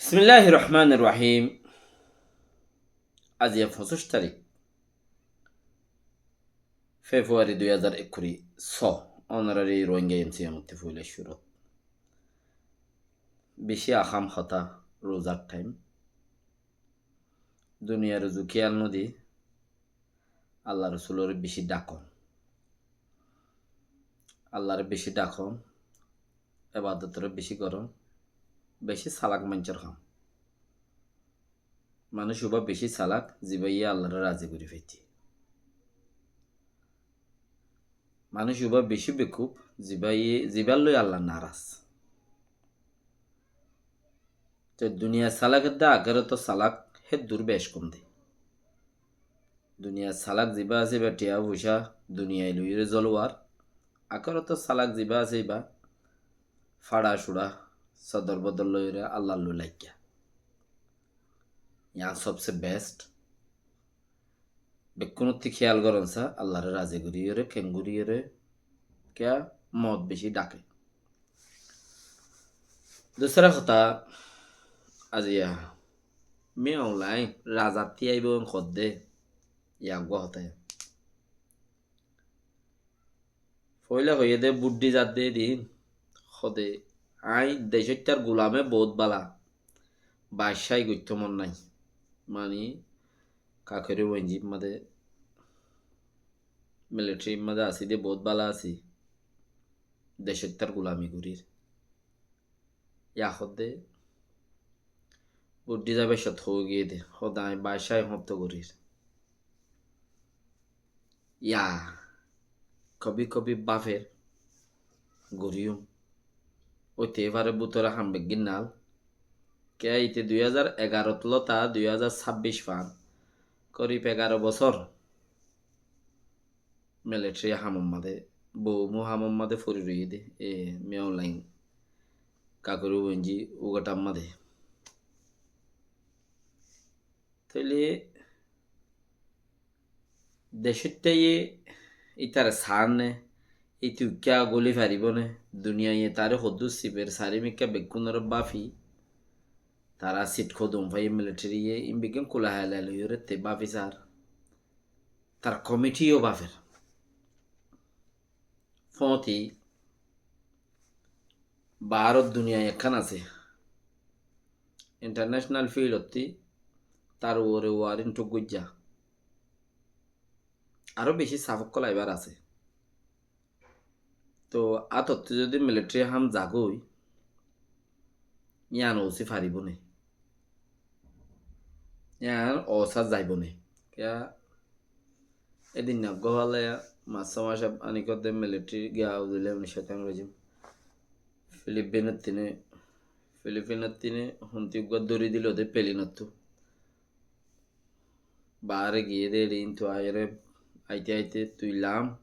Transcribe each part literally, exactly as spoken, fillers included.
Bismilláhir rohmánir rohím. Aijja foñsíc tarík Februari dui házar ekkuri só, ónorari Rohingya M C M ottú foila cúrut. Beci ahám hotá, ruzar thaim. Duniyar uzu kiyal nodi, Allah Rosulore beci dhakon. Allahre beci dhakon, ebadotoré beci goron, beci salak maincór ham. Manúic uba beci salak, zibáye Allahre razi gori faitté. Manúic uba beci bekuf, zibáye, zibár loi Allah naraz. Te duniyar salak edde akérotor salak héddur bec kom de. Duniyar salak zibá asé íba thiya foicá duniyai loiyóre zolwar, akérotor salak zibá asé íba fáça cuça, sodor bodor loiyóre Allar loi laiggá. Yián sobse best. Bekkúnottú kiyal goron sa, Allaré razi goríyore, kengoriyore, kiya moot beci dhake. Dusra hotá, aijja Min Aung Hlaing razattú aibó en hoddé, yián uggwá hotá. Foila hoiyé dé, bút di zadde din, hode, añí decóttar gulame bout bála, bacái goittó mon nái. Mani, Kakori Wenji mazé, militari mazé así dé bout bála así, decóttar gulami gorír. Yián hoddé, bút di zabe cót hoó giyé dé, hode añí bacái hontó gorír. Yián, kobi kobi báfer, goríyum. Óite fare bútore ham beggín nal. Kiya íte dui házar egarot lóta dui házar sábbic fan, korib egaro bosór militari hamor mazé, bou mou hamor mazé fori roiyé dé, e, Min Aung Hlaing, Kakori Wenji, uggwá thaim mazé. Tóile decóttaye ítare saár né, íte uggwá goli faribó né, duniyaiye taré hoddúr sifer, sarí mikká bekkúnoré báfi, tará sit hodum faiyé militariye, in beggín kula helai loiyóre te báfi saár. Tar komiti yó báfer. Fóñti baáror duniyai ekkán asé. International field ottú tar uore warin thuk goijjá. Aró beci saf ókkol aibar asé. Toh, átottú zodi militari ham zagói, yián ósi faribó né? Yián ósa zaibó né? Kiya, edin na gofalaiya, massá massá ani kodde militari giya auzubillahi minash shaitanir rajim. Filipinot tine, Filipinot tine, honti uggwá dóri dilo dé pelinottú. Baáre giyé dé eçé, intu aiyóre aite aite tui lam.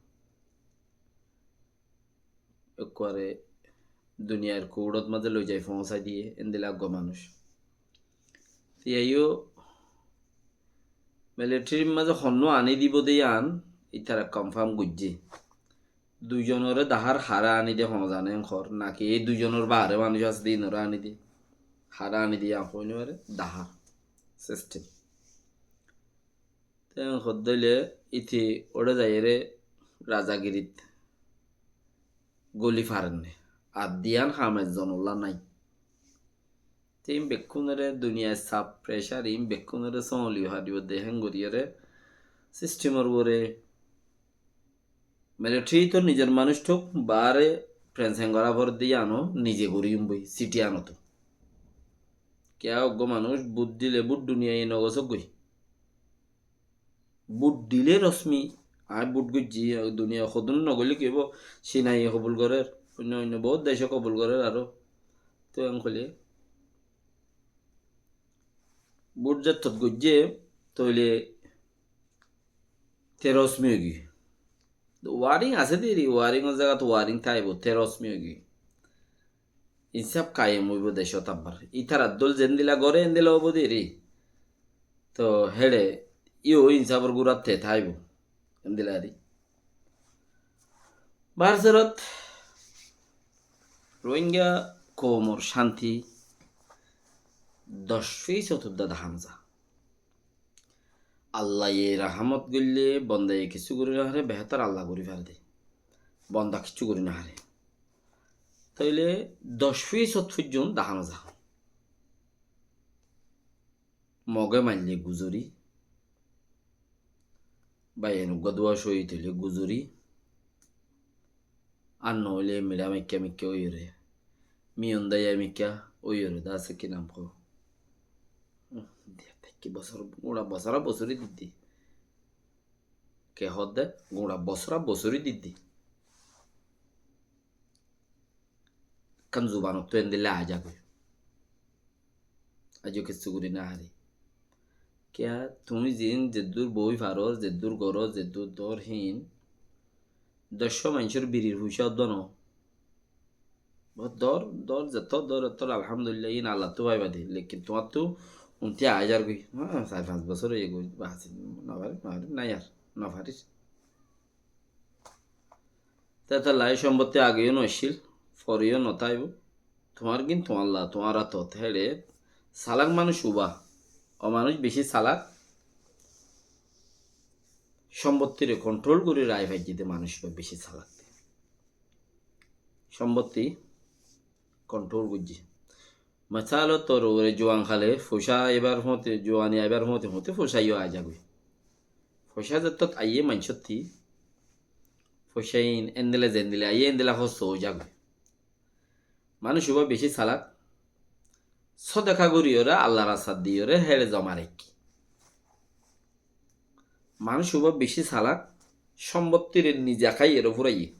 Ekkuare duniyair kuçot mazé loi zai foóñsai diyé, endilla uggwá manúic. Te yó militarir mazé honnúa aní dibó dé yián, ítara konfam goijjé. Duizonoré dahár hará aní dé hoó zane en hoór, naki ei duizonor baáre manúic asé dé inoré aní dé. Hará aní dé yián hoói no fare, dahár sistem. Te en hoddé óile íte óre zaiyóre razagirit goli farer né. Ar diyan ham ezzonolla nái. Te in bekkúnore duniyar saf, pressure in bekkúnore sóñli haribó dé hén goríyore sistemor uore. Militari to nizor manúic thók, baáre prensen gorá foredde yiáno nize goríyum boi, siti anot. Kiya uggwá manúic bút dile bút duniyai nogosók goi. Bút dile rosmi, añí bút goijjí, duniyai hodún nogoile ki óibo, Cinaye kobul gorér, oinno oinno bout dece kobul gorér aró. Te en hoilé bút zettót goijjé, tóile te rosmi óigiyoi. Waring asé deri, waringor zagat waring táibo, te rosmi óigiyoi. Insaf kayem óibo decót abbar. Ítarar dol zendilla goré endilla óibo deri. Toh héçe yó insafor gúrat te táibo. Endilla ari. Bar sorot Rohingya koumor cánti, doc fisót uddá dahá no za. Allaye rahámot goille bondaye kissú gorí no fare, behétor Allah gorí fare de. Bonda kissú gorí no fare. Tóile doc fisót foijjón dahá no za. Mogé maille guzori, báiyain uggúa duwa cóhid óile guzori, ar noóile miçá mikká mikká óiyore, miyondaiya mikká óiyore, dá asé ki nam hoó? Umm, diya táki bosór, guñça bosóra bosóri diddi. Ke hoó de? Guñça bosóra bosóri diddi. Ekkán zubanottú endilla aái zagói. Aijjó kessú gorí no fari. Kiyá, tuñí ziín zeddúr boói faró, zeddúr goró, zeddúr dór híin, doccúa maincór birir fuicá uddúa noó. Bóut dór, dór, zettó dór, ettó alhamdulillah, híin Allattú faiba de. Lekin tuáñttú untí aái zargói. Há, sair fañs bosór óiye goi, basi, no farir, no farir, nái ar, no farir. Te étalla e cómbottí ageyó no accíl, foreyó no táibo. Tuáñr gín tuáñlla, tuáñr átot. Héçe salak manúic uba, o manúic bicí salak, cómbottire kontrol gorí raái faijjé de manúic uba bicí salak. Cómbottí kontrol goijjé. Mesal, tor uore juan hále, foicá aibar fúñti, juani aibar fúñti fúñti foicá yó aái zagói. Foicá zettót aiyé maincótti, foicá iín endilla zendilla aiyé endilla hossó ói zagói. Manúic uba bicí salak, sódeka goríyore, Allar rastat diyore, héçe zoma raikké. Manúic uba bicí salak, cómbottire nize háiyore fúraiyé.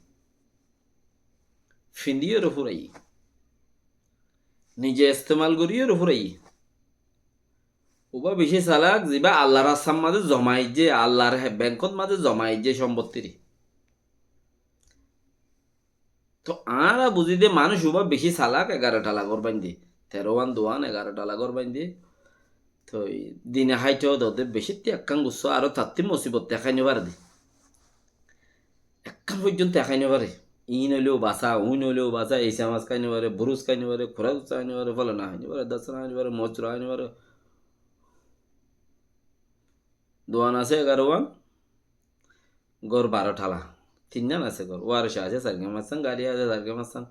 Findíyore fúraiyé. Nize estemal goríyore fúraiyé. Uba bicí salak, ziba Allar rastat mazé zoma aijjé, Allar he-, benkót mazé zoma aijjé cómbottire. Tóu añára buzí de manúic uba bicí salak, egaró tala gór baindé. Teró uán duán, egaró tala gór baindé. Tóu dine háito dode bicí ti ekkán gussó, aró tattí musibot te hái no fare de. Ekkán foijjonto hái no fare. Iín óileó basá, uín óileó basá, eisa mas hái no fare, burus hái no fare, kura gussá hái no fare, folana hái no fare, dásana hái no fare, mosra hái no fare. Duán asé egaró uán, gór baró tala. Tinnán asé gór. Uárca asé sairgá massán, gari asé sairgá massán.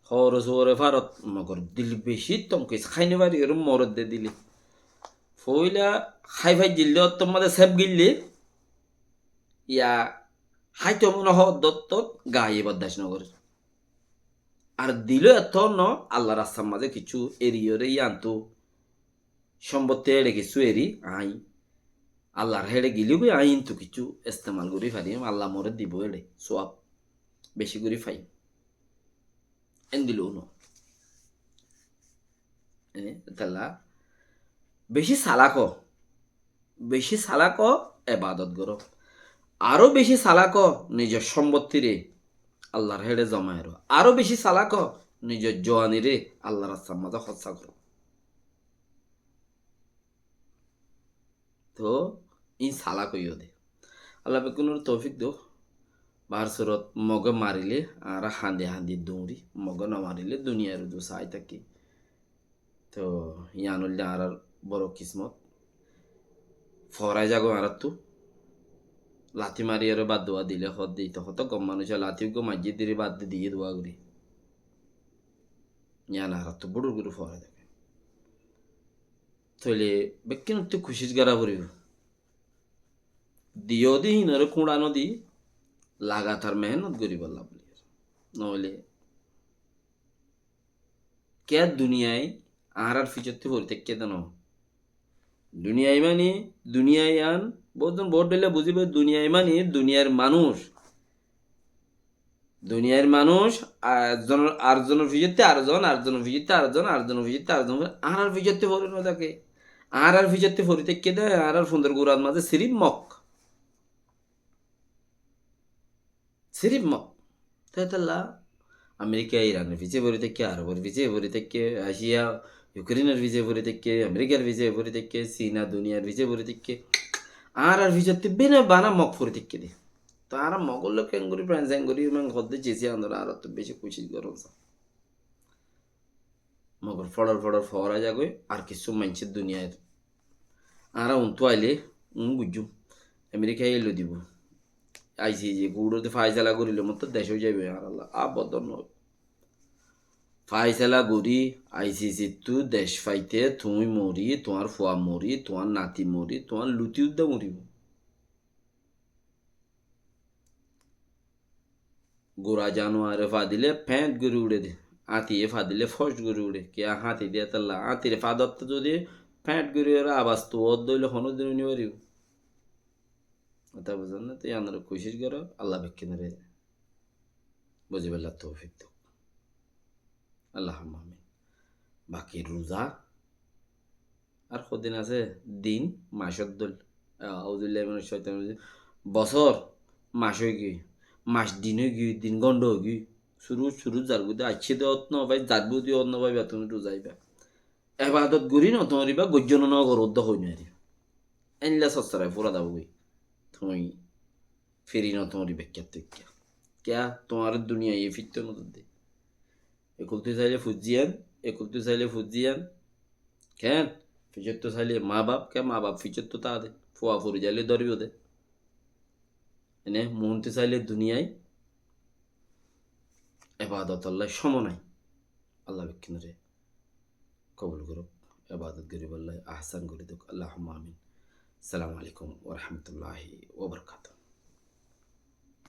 Hóro suore farot, mogor dil bicí tonkis, hái no fari, erom morot de dile. Foóila hái faijjíl de, ottór mazé sép gíl de, ya háito mone hoó dottót gaye boddac no gorér. Ar dilo ettó no, Allar rastat mazé kiccú eriyóre yíantu cómbottí héçe kissú eri, aññí Allar héçe gilí goi aññí intu kissú estemal gorí fariyum, Alla more dibou héçe, suab beci gorí faiyum. Endilla no. E, étalla beci salak ó, beci salak ó, ebadot goró. Aró beci salak ó, nizor cómbottire Allar héçe zoma goró. Aró beci salak ó, nizor juanire Allar rastat mazé hóssa goró. Tóu iín salak óiyo de. Alla bekkúnore toufik douk. Bahár surot, Mogé marilé añára hañdi hañdi duñrí, Mogé no marilé duniyair uzu sai táki. Tóu yián óilde añárar boro kismot. Forai zagói añárattú. Lati mariyóre bad duwa dilé hoó de, ite hotó gom manúic, lati uggúa maijjé diri bad di diyé duwa gorí. Yián añárattú búçur gorí forai zagói. Tóile bekkúnottú kucíc gorá foribó. Diyó de híinoré kúñça no di, lagatar mehénnot goríbolla bóli. Noóile kiyá duniyai añárar ficottí fori táikke de noó. Duniyai mani, duniyai yián, bóut zon bóut dhoilla buzíbo, duniyai mani duniyair manúic. Duniyair manúic, a, zon-, ar zonor ficottí ar zon, ar zonor ficottí ar zon, ar zonor ficottí ar zon, añárar ficottí fori no táke. Añárar ficottí fori táikke de, añárar fundor gurat mazé sirif Mok. Sirif Mok. Te étalla Amerika Iranor fice fori táikke, Arobor fice fori táikke, Aciya Yukrenor fice fori táikke, Amerikar fice fori táikke, Sina duniyair fice fori táikke. Añárar ficottí bena bana Mok fori táikke de. Te añára Mogor loi keéngorí friends, eéngorí, emeng hoó de, ceci añára, añárattú beci kucíc gorón sa. Mogor fóçor fóçor foóra zagói, ar kissú maincé duniyait. Añára untú aile, un gujjúm. Amerikaye eilo dibou. ICJ kuçóde faisala goríle mottor dec ói zaiboi añárálla. Abodon no. Faisala gorí, ICJ ttú dec faite, tuñí mori, tuáñr fua mori, tuáñr nati mori, tuáñr luti uddá moribou. Gura januare fadile féñt gorí uçé de, áñtiye fadile fóc gorí uçé. Kiyá háñti de étalla, áñtire fadotté zodi féñt gorí uçé abas tu ódde óile honódin ói nofaribó. Hotá buzón né? Toi yíanore kucíc goró, Allah bekkúnore buzibálla toufik douk. Allahumma amin. Baki ruza ar hodin asé, din, macór dóil. Auzubillahi minac caitanir rajim. Bosór mac óigiyoi, mac din óigiyoi, din gónda óigiyoi. Suruj, suruj zargói de, aiccé de ot nofai, zargói de ot nofaiba, tuñí ruza aibá. Ebadot gorí notoóriba, goijjó no nogoró uddá hoi nofaribá. Éilla sossorai fura dabogói. Tuñí firi notoóriba ekká tuikká. Kiyá? Tuáñre duniyaiye fittó nodódde. Ekultú saile fuijjé yián, ekultú saile fuijjé yián. Keén? Ficcóttu saile mabaf, kiyá mabaf ficcóttu táde. Fua fori zaile dóribo de. Ene muúntu saile duniyai, ebadotolla cómo nai. Allah bekkúnore kobul gorouk, ebadot goríbolla ahsan gorí douk. Allahumma amin. Assalamu alaikum wa rahmatullahi wa barakatuh.